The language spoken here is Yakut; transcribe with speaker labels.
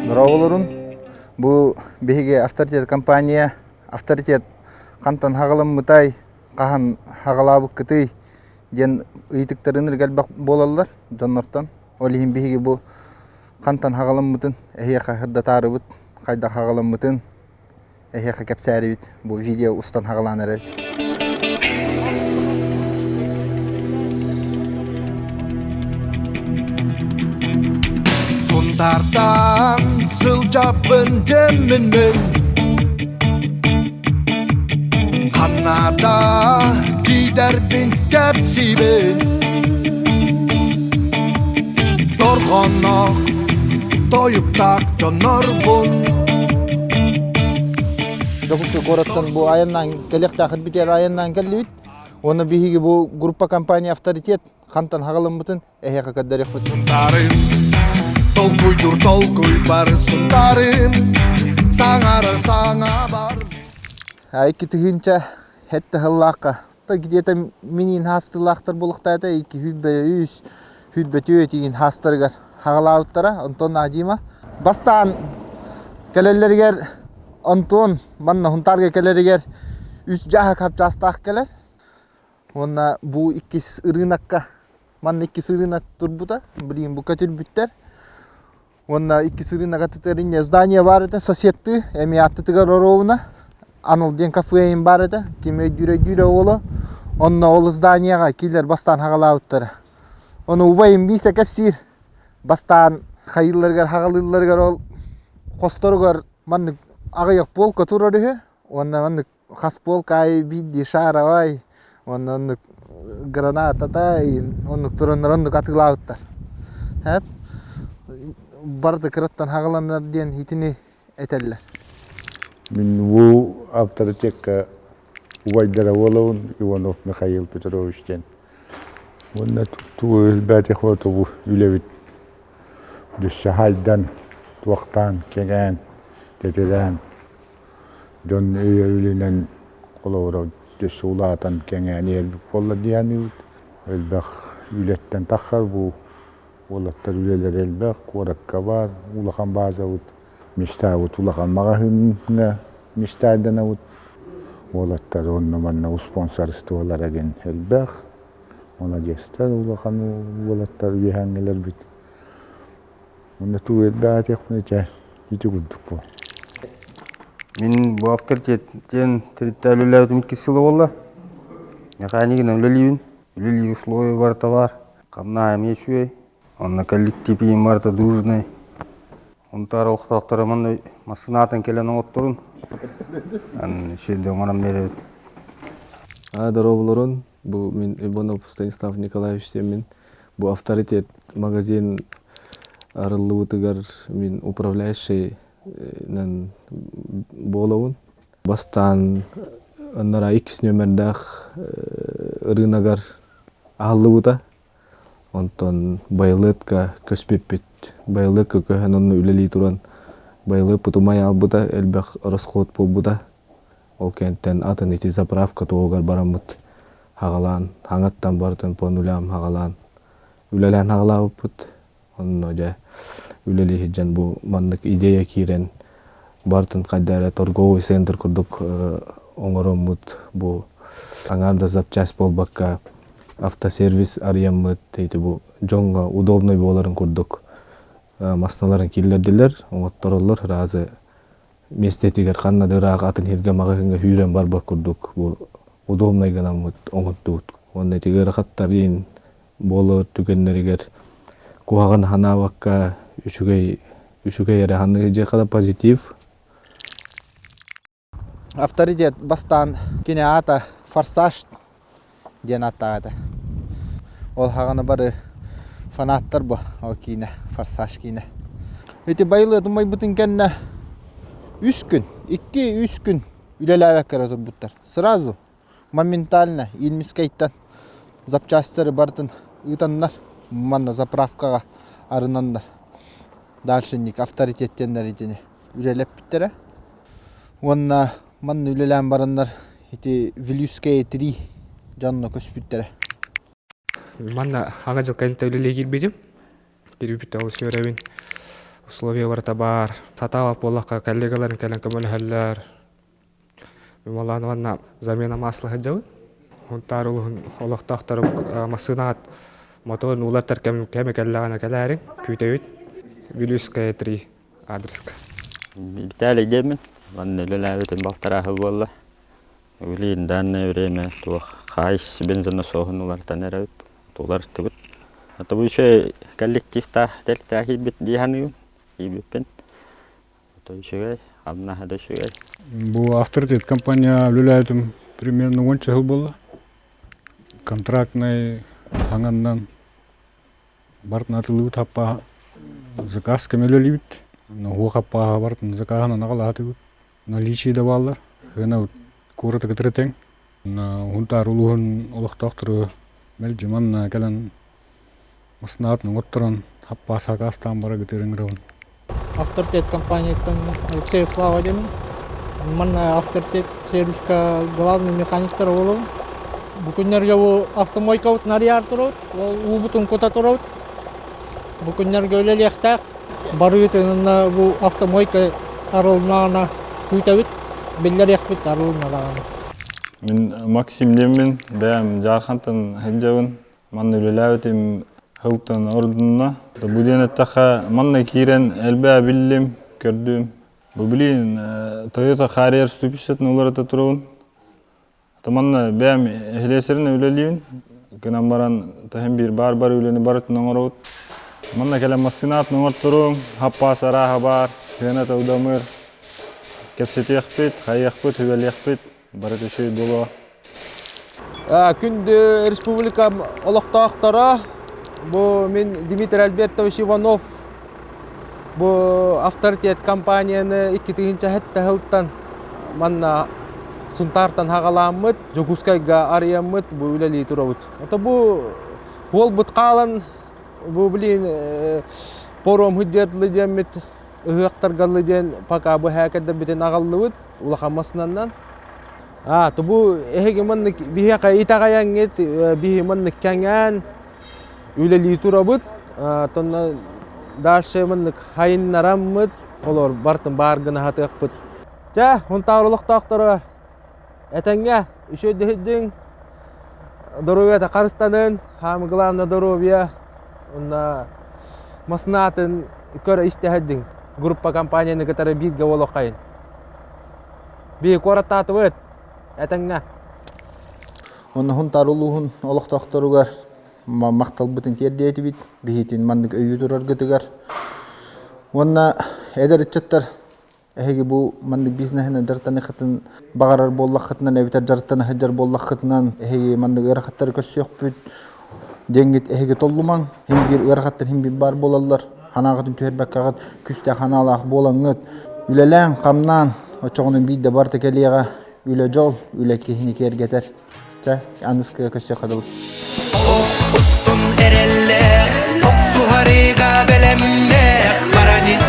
Speaker 1: Дорооболорун. Бу биһиги авторитет компания авторитет хантан хаҕаламмытай, хаһан хаҕалаабыккытый диэн ыйытыктарын элбэх буолаллар дьоннортон. Ол иһин биһиги бу хантан хаҕаламмытын эһиэхэ сырдатаарыбыт, хайдах хаҕаламмытын эһиэхэ кэпсээрибит бу видео устан хаҕалаан эрэбит.
Speaker 2: Сунтаартан сылдьаппын кэммин мин Ханната киидэрбин кэпсиибин Торҕонноох тойуктаах дьоннорбун
Speaker 1: Дьокуускай куораттан бу айаннаан кэлиэхтээх бүтэр айаннаан кэллибит. Уонна биһиги бу группа компания авторитет хантан хаҕаламмытын эһиэхэ көрдөрүөхпүт.
Speaker 2: Сунтаарым, толкуйдуур толкуй бар Сунтаарым, саҥарар саҥа бар.
Speaker 1: Икки тыһыынча сыллаахха где-то миниин хаастыылаахтар буолуохтаата икки сүүрбэ үс сүүрбэ түөрт игин хаастарыгар хаҕалаабыттара Антон Дима бастаан кэлэллэригэр Антон манна Хунтаарга кэлэригэр үс дьааһык хапчаастаах кэлэр уонна бу иккис ырыынакка манна иккис ырыынак турбута билигин бу көтүрбүттэр Уонна иккис ырыынага тытаринне здание баар этэ соседтыы эмиэ аттытыгар оруобуна Аныл диэн кафе баар этэ ким өйдүүр өйдүүрэ уолу онно ол зданияҕа киилэр бастаан хаҕалаабыттара ону убайым биисэ кэпсиир бастаан хайыылларыгар хаҕалыылларыгар ол хосторугар маннык аҕыйах полка турар үһү уонна маннык хас полка аайы биирдии шаровай уонна оннук гранатата оннук тураннар оннук атыылаабыттар һэп барыта кыраттан хаҕаланар диэн итини этэллэр
Speaker 3: Мин бу авторитекка убайдара буолабын Иванов Михаил Петрович диэн. Уонна тугу билбэтих бу үлэбит дүссэ хайдан, туохтаан, кэҥээн, тэтирээн Дьон өйөбүлүнэн холобура өссө улаатан кэҥээн иһэрбит буолла дии саныыбыт. Элбэх үлэттэн тахсар бу уолаттар үлэлэрэ элбэх, куоракка баар улахан баазабыт, мечтаабыт улахан маҕаһыыҥҥа мечтайданабыт. Уолаттар онно-манна успуонсарыстыбалара диэн элбэх. Маладьыастар улахан уолаттар үөһээҥҥилэрбит. Уонна тугу элбээтиэхпин этэ ити курдук буол.
Speaker 4: Мин бу авторитет диэн тэрилтэ үлэлээбитим иккис сыла буолла. Механигынан үлэлиибин. Үлэлиир условия барыта баар. Хамнаһа эмиэ үчүгэй. Онно коллектив барыта дружный. Унтаар олохтоохторо манна массыынаатын кэлэн оҥотторун. Сирде оҥорон биэрэбит.
Speaker 5: Дорооболорун. Бу мин Иванов Станислав Николаевич диэммин. Бу авторитет магазин арыллыбытыгар мин управляющайынан буолабын. Бастаан анараа иккис нүөмэрдээх ырыынагар аһыллыбыта. Онтон Байылыатка көспүппүт. Байылыакка көһөн онно үлэлии туран Байылыаппыт умай аалбыта, элбэх расход буолбута. Ол кэнниттэн атын ити заправка туһугар бараммыт хаҕалаан, хаҥаттан барытын по нулям хаҕалаан үлэлээн хаҕалаабыппыт. Онно дьэ үлэлии сылдьан бу маннык идея киирэн барытын хайда эрэ торговый центр курдук оҥороммут бу аҥаар да запчасть буолбакка автосервис арыйаммыт ити бу дьоҥҥо удобный буоларын курдук массыыналарын киллэрдилэр, оҥоттороллор разы миэстэтигэр ханна да ыраах атын сиргэ маҕаһыыҥҥа сүүрэн барбат курдук бу удобнай гынаммыт оҥордубут. Уонна ити ыарахаттар буолар түгэннэригэр куһаҕан санаабакка үчүгэй үчүгэй эрэ ханнык дьиэхэ да позитив.
Speaker 1: Авторитет бастаан кини аата Форсаж диэн ааттаах этэ. Ол хаҕана бары фанаттар бу ол киинэ, Форсаж киинэ. Ити байылыат умайбытын кэннэ үс күн, икки-үс күн үлэлээбэккэ эрэ турбуттар. Сразу, моментально Ильмискайтан запчастары барытын ыытаннар, манна заправкаҕа арынаннар. Дальше авторитеттеннэр итини үлэлэппиттэрэ. Уонна манна үлэлээн бараннар ити Вилюйская 3 дьонно көспүттэрэ.
Speaker 6: Манна аҥа дьыл кэнниттэн үлэлии киирбитим. Киирбиппиттэн олус үөрэбин. Условия барыта баар. Сатаабат буоллахха коллегаларым кэлэн көмөлөһөллөр. Мин уонна замена масла сылдьабын. Сунтаар улууһун олохтоохторо массыынаҕа мотуорун уулаттар кэм кэмэ кэллэҕинэ кэлээриҥ, күүтэбит. Вилюйская 3 адреска.
Speaker 7: Виталий диэммин. Манна үлэлээбитим балтараа сыл буолла. Билигин данное время туох хаайыс бензонасоһун уларытан эрэбит, уларыттыбыт. А то еще коллективтаах тэрилтээх киирбит дии саныыбын, киирбиппин. То үчүгэй, хамнаһа да үчүгэй.
Speaker 8: Бу авторитет компания үлэлээбитим примерно уонча сыл буолла. Контрактнай хаҥаннан барытын атылыыбыт хаппааһа заказ кэм үлэлиибит. Ноһуо хаппааһа барытын закаһынан аҕалаатыбыт. Наличие да бааллар. Сыана куораты кытары тэҥ. Сунтаар улууһун олохтоохтору мэлдьи манна кэлэн массыынаҕытын оҥотторон хаппаас сакаастаан бара гытыырын ыҥырабын.
Speaker 9: Авторитет компанияттан Алексеев Слава диэммин. Манна авторитет сервиска главный механиктар буолабын. Бу күннэргэ бу автомойкабытын арыйаар турабыт, ол уубутун кута турабыт. Бу күннэргэ үлэлиэхтээх. Барыытын бу автомойка арылыннаҕына күүтэбит, биллэриэхпит арылынна даҕаны.
Speaker 10: Мин Максим диэммин, бэйэм Дьаархантан сылдьабын. Манна үлэлээбитим сылтан ордунна. Бу диэн эттэххэ, манна киирэн элбэҕи биллим, көрдүм. Бу билигин Toyota Harrier 150 уларыта турабын. Манна бэйэм эһилиэсэринэн үлэлиибин. Гынан баран таһым биир баар бар үлэни барытын оҥоробут. Манна кэлэн массыынаатын оҥорторуҥ, хаппаас арааһа баар, сыаната удамыр. Кэпсэтиэхпит, хайыахпыт, сүбэлиэхпит, барыта үчүгэй буолуо.
Speaker 1: Күндү республикам олохтоохторо, бу мин Дмитрий Альбертович Иванов бу авторитет компанияны 2007 сылтан манна Сунтаартан хаҕалааммыт, Дьокуускайга арыйаммыт бу үлэлии турабыт. Ото бу буолбут хаалан бу блин паром худдердылы диэммит ыһыахтаргаллы диэн пока бу һээкэрдэрбитин аҕаллыбыт улахан массыынанан. А, то бу эһиги маннык биһиэхэ итэҕэйэҥҥит, биһи маннык кэҥээн үлэлии турабыт. Тонна дальше маннык хайыннараммыт, олор бартын баар гына хатыахпыт. Чэ, Сунтаар олохтоохторо этэҥҥэ үчүгэйдик доруобуйата харыстанын, самое главное доруобуйа уонна массыынатын көрө истэһэрдиҥ. Группа компанияны кытары бииргэ буолуоххайын. Биһи куораттаатыбыт, этэҥҥэ. Онно Сунтаар улууһун олохтоохторугар махталбытын тиэрдиэтибит, биһитин маннык өйүү тураргытыгар. Уонна эдэр ыччаттар эһиги бу маннык бизнеһинэн дьарыктаныаххытын баҕарар буоллаххытынан эбэтэр дьарыктана сылдьар буоллаххытынан эһиги маннык ыарахаттары көрсүөхпүт диэҥҥит эһиги толлумаҥ. Һин биир ыарахаттар һин биир баар буолаллар. Санааҕытын түһэрбэккэҕит күүстээх санаалаах буолаҥҥыт үлэлээҥ, хамнаан, оччоҕуна биирдэ барыта кэлиэҕэ. Үлэ дьол, үлэ киһини киэргэтэр. Чэ, аныскыга көрсүөххэ дылы.
Speaker 2: Олох устун эрэллээх, охсуһарыга бэлэмнээх, баран ис.